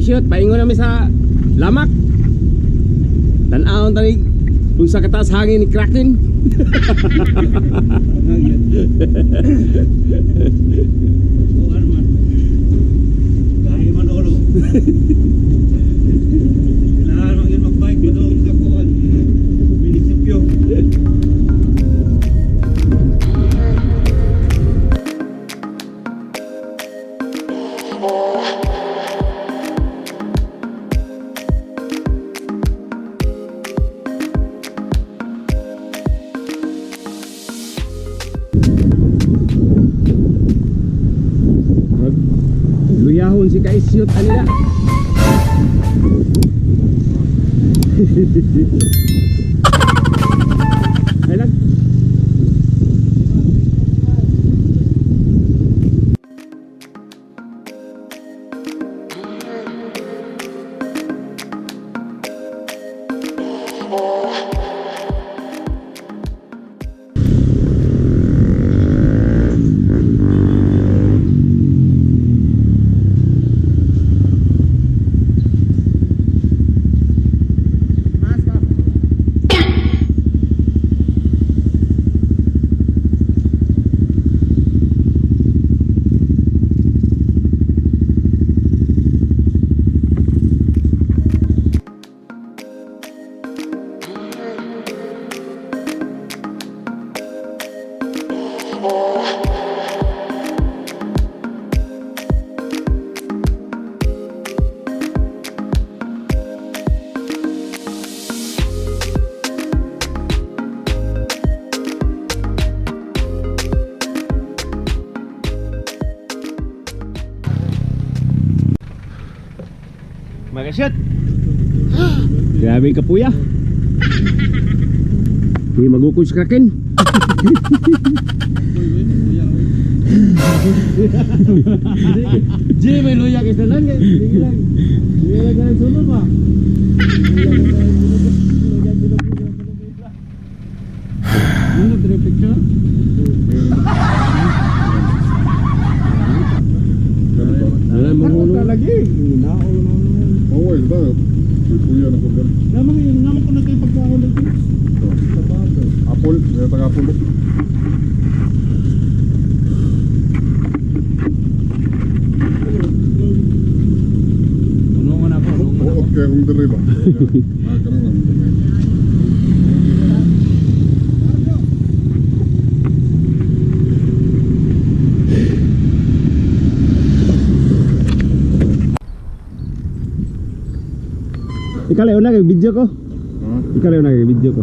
Kaisiyot, paingon nami sa lamak. Tan-awon tani unsa kataas hangin ni Kraken. Bukan man. Gahi man ulo. Kailangan man yun magbike pa doon sa kuwan. Munisipyo. Luyahon si Kaisiyot anila. Ay lang. Mga kasyot. Grabe ka puya. Hindi magukod sa Kraken. Jay, may luya kay tanan kay sige lang. Sige lang ganun sulod ba. Ano dire picture? Wala mong ulo. Lagi. Naol na. Oo, eh, ba? May kuya na ko gan. Naman yun, naman ko na kayo pagkaon dito. Sa bagay. Apple, may taga apple. Ano man ako, ano man Oo, ako. kaya kung dire ba? Ah, kanang lang dire. Ikaw na kay video ko. Ha? Ikaw na kay video ko.